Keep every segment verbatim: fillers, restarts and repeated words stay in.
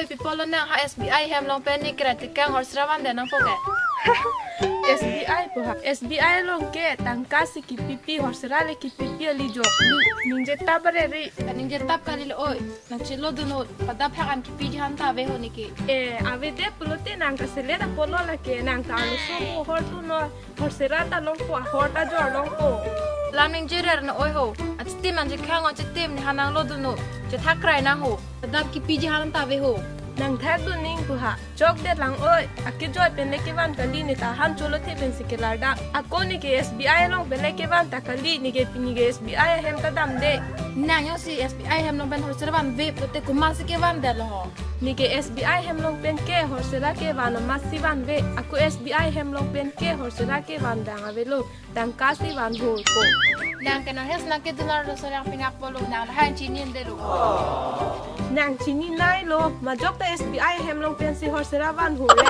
Pi apotlo nang ha S B I hem along pen ne krai tekang horsera vandet nangpo ke? S B I pu ha. S B I along ke tangka si kipipi, horsera le kipipi ali jo. Ningje tap bare ri. Ningje tap kalilo oi. Nang chelo dunnon, padap hak an kipiji han ta ave ho ne ke. Eh, avedet pulote nang kaselet apotlo lake, nang ta aluso mo hor dunnon. Horsera ta longpo, ahor ta jor longpo. Lam ningje rernon oi ho. Achitim anji khang achitim ne ha nanglo dunnon. Chethak krai nang ho. Padap kipiji han ta ave ho. Nang thakdun ning pu ha. Chokdet lang oi. Akejoi pen le kevan kali, ne ta han cholothe pensi kelar dam. Ako ne ke S B I along pen le kevan ta kali, ne ke pini ke S B I ahem ta damde. Nang jongsi S B I hem along pen horsera vanve pulote komatsi kevandetlo ho? Ne ke S B I hem along pen ke horsera kevan amatsi vanve. Ako S B I hem along pen ke horsera kevan dang avelo. Tangka si van ho ko. Nang ke non hes nang ke dunar lo sorang pingak polo nang han chinidetlo. Nang chini nai lo, majok ta S B I hem along pensi horsera van ho le.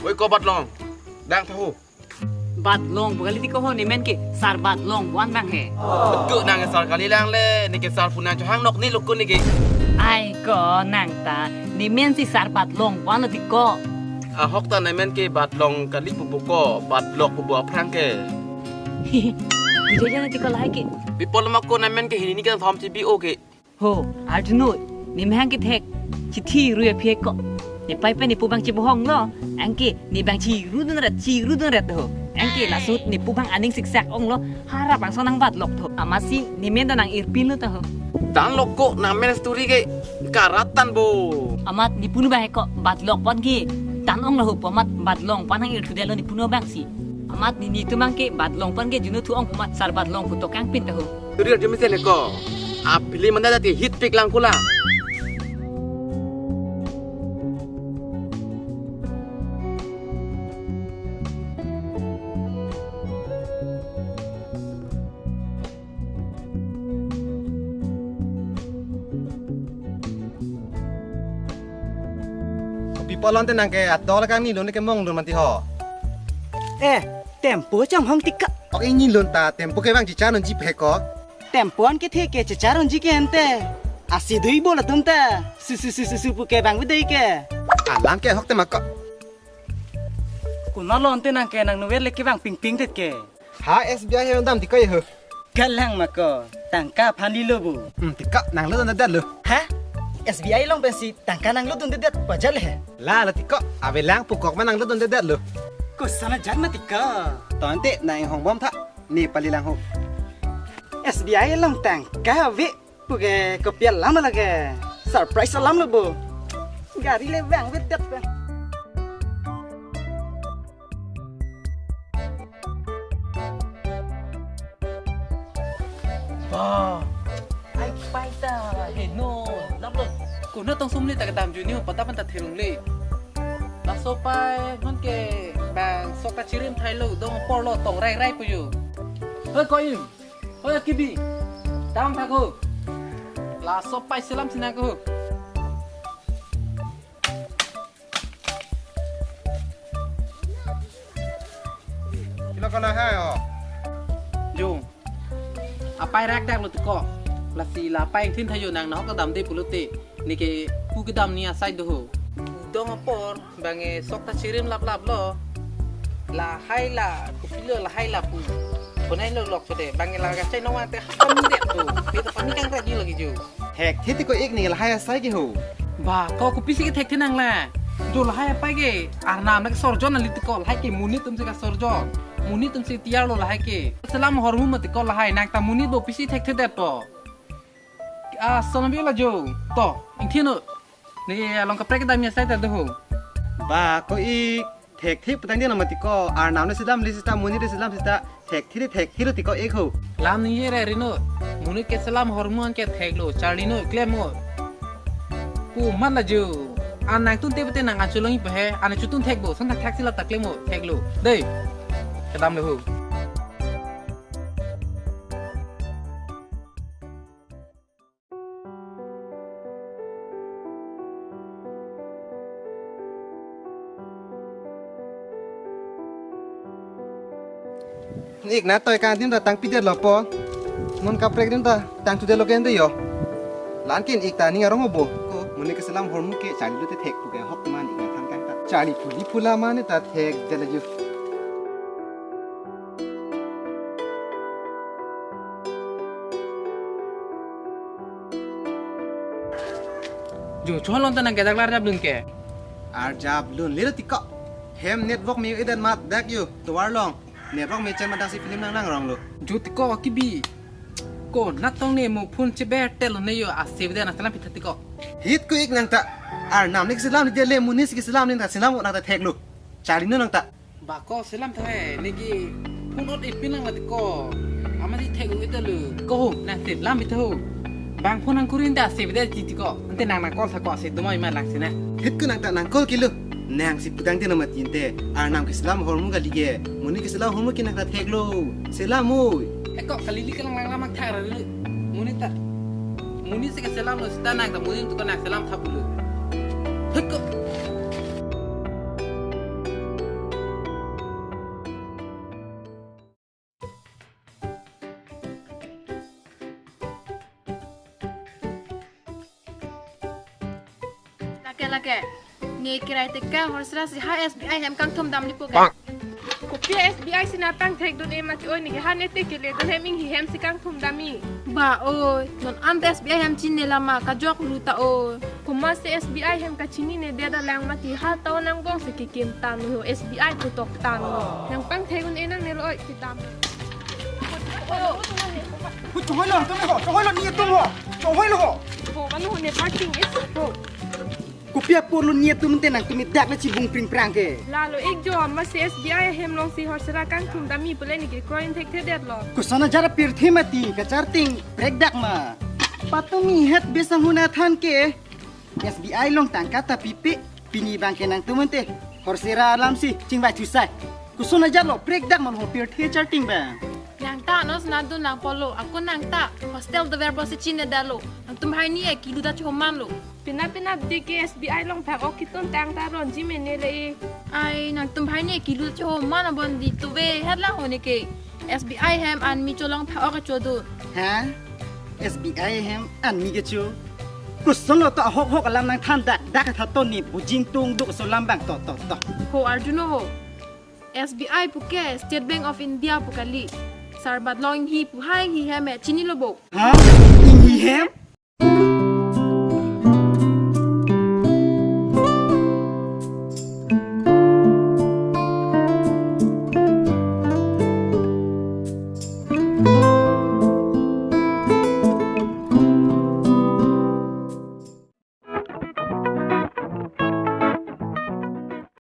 Oi ko Batlong, dang thahu. Batlong pu kali tiko ho, ne men ke Sar Batlong pu an bang he. Betul nang ke Sar kali lang le, ne ke Sar pu nang chohang nok ne lo ko ne ke. Ai ko nang ta, ne men si Sar Batlong pu an lo tiko. Ahok ta ne men ke Batlong kali pu pu ko, Batlok pu pu aphrang ke. Bijaya ne tiko lahai ke. Pi apotlo ma ko ne men ke hini ne ke thom chibi o ke. Ho, arjuno, ne mehang kethek, chithi ru ya phiek ko. Ne pai pen ne pu bang chibohong lo, anke ne bang chiru dunret, chiru dunret ho. Anke laso ne pu bang aning siksak ong lo, harap bangso nang Batlok tho. Amatsi ne men ta nang irpin lo ta ho. Tan lo ko nang men story ke karat tan bo. Amat ne punu bang he ko Batlok pu an ke tan ong lo ho pu amat Batlong pu an nang irthu det lo ne punu bang si. Amat ne netum bang ke Batlong pu an ke juno thu ong pu amat Sar Batlong pu tokang pin ta ho. Rir jumi se ne ko. Apili mana dati hit pick lang kula. Pi apotlo ante nang ke adol kang ni lun ke mong lun mati ho. Eh, tempo cham hong tika. Ok, ini lun ta tempo ke bang chicha non ji pe ko. Tempo an kethe ke chechar unji ke ente. Asi dui bo latum ta. Su su su su su pu ke bang bidei ke. Alam ke ahok te ma ko. Kuna lo ante nang ke nang nuver le ke bang ping ping det ke. Ha S B I he undam tiko ye ho. Galang ma ko. Tangka aphan lilo bu. Hmm, tiko nang lo dundet lo. Ha? S B I along pensi tangka nang lo dundet wajar le he. La lo tiko. Ave lang pu kok ma nang lo dundet lo. Ko sana jan ma tiko. To ante nang hong bom tha. Ne pali lang ho. S B I along tangka ave pu ke kopi alam lake. Surprise alam lo bo. Gari le bang vetet bang. Ba, ai pai ta he no, lap lo. Ko na tong sum le ta kedam juni ho, padap an ta therung le. Laso pai, non ke bang sok ta chirim thai lo, dong apor lo, tong rai rai pu yo. Hei ko im, hei kibi, dam thak ho. Laso pai selam sina ko. Kilo kona hai ho. Jo. Apai rak dak lo tiko. Lasi la pai thin thayo nang nahok kedam de pulote. Ne ke pu kedam ni asai do ho. Dong apor bang e sok ta chirim lap lap lo. Lahai la, kopilo lahai la pu. Bonai lo lok chode. Bang e la kachai nong ate hapam ni dek do. Pita pani kang ragi lagi jo. Thekthe tiko ik ne lahai asai ke ho. Ba, ko kopisi kethekthe nang la. Jo lahai apai ke, arnam na kesorjon ali tiko, lahai ke monit atum si kesorjon. Monit atum si tiyar lo lahai ke. Selam ahormu ma tiko lahai, nang ta monit bo pisi thekthedet po. Ah, sonabi la jo. To, ingthino. Ne along kaprek kedam asai ta do ho. Ba, ko ik. Thekthe putang dia nama tiko, arnam le selam le sita, monit le selam sita, thekthe le thekthe lo tiko ik ho. Lam ni ye re rino, monit ke selam ahormu an ke thek lo, charli no, klem mo. Pu man la jo, an nang tun te pute nang an cholong ipe he, an chotun thek bo, san thak thak si la ta klem mo, thek lo. Dei, kedam le ho. Ik na toy kan adim ta tang pidet lo po. Non kaprek adim ta tang tudet lo ke ante yo. La-an ke ik ta ning arong obo. Ko monit keselam ahormu ke charli lote thek pu ke ahok man ik na than kan ta. Charli phuli phula mane ta thekdet lo yo. Jo, chon long ta nang ke dak la arjap lun ke. Arjap lun lelo tiko. Hem network me-o-et dan mat dak yo. Tovar along. Network me-chen ma dak si film nang nangrong lo. Jo tiko kibi. Ko natong ne mo phone cheber tel ne yo ase bede nang selam pitha tiko. Hit ko ik nang ta. Arnam ne keselam ne le monit keselam ne ta selam nang ta thek lo. Charli non nang ta. Ba ko selam tha he, ne ke phone ot ipin lang mati ko. Amat si thek u ita lu. Ko ho, nang selam ita ho. Bang phone nang kurin ta ase bede titi ko. Ante nang nang call tha ko ase doma ima lang sina. Hit ko nang ta nang call kilo. Nang si pudang te nama tinte. Arnam keselam ahormu kali ke. Monit keselam ahormu ke nang ta thek lo. Selam oi. Eko kalili kalang lang lamak thak ra lu. Monit ta. Monit si keselam lo sita nang ta monit tu ko nang selam tha pulo. Hit ko. Lake lake. Ne kirai teka horsera si ha S B I hem kangthum damli po ke. Kopi S B I si nang pangthek dun e mati oi, ne ke ha ne te kele dun hem inghi hem si kangthum dam-i. Ba oi, non ante S B I hem chinine lama kajok lu ta oi. Komat si S B I hem kachinine det alang mati ha ta nang bong si kekim tan ho, S B I putok tan ho. Nang pangthek un e nangne lo oi, kedam. Hu, chonghoi lo, tumi ho, chonghoi lo, ni atum ho, chonghoi lo ho. Ho, manu ho, ne parking is ho. Kopi apor lo ni atum te nangtum dak le chibung pring prang ke. Lalo ik jo, amat si S B I hem along si horsera kangthum dam-i pule ne ke kroin thekthedet lo. Koson ajat apirthe mati, kacharting, prek dak ma. Patumi het besang huna than ke. S B I along tangka ta pipe, pini bang ke nangtum ante horsera alam si chingvai thusai. Koson ajat lo, prek dak man ho pirthe charting bang. Nang ta non sena dun nang polo, ako nang ta hostel dover po si chine dalo. Nangtum hai ni e kilu ta choman lo. Pina pina di ke S B I along phak ok kitun tang ta ronji mene le. Ai, nangtum hai ni e kilu ta choman abon di tuve het lang ho ne ke. S B I hem anmi cholong phak ok kecho dun. Ha? S B I hem anmi kecho. Koson lo to ahok hok alam nang than dak dak tha to ni bujing tung duk so lam bang to to to. Ho arjuno ho. S B I pu ke State Bank of India pu kali. Sarbat along inghi pu hai inghi hem e chini lo bo. Ha? Inghi hem?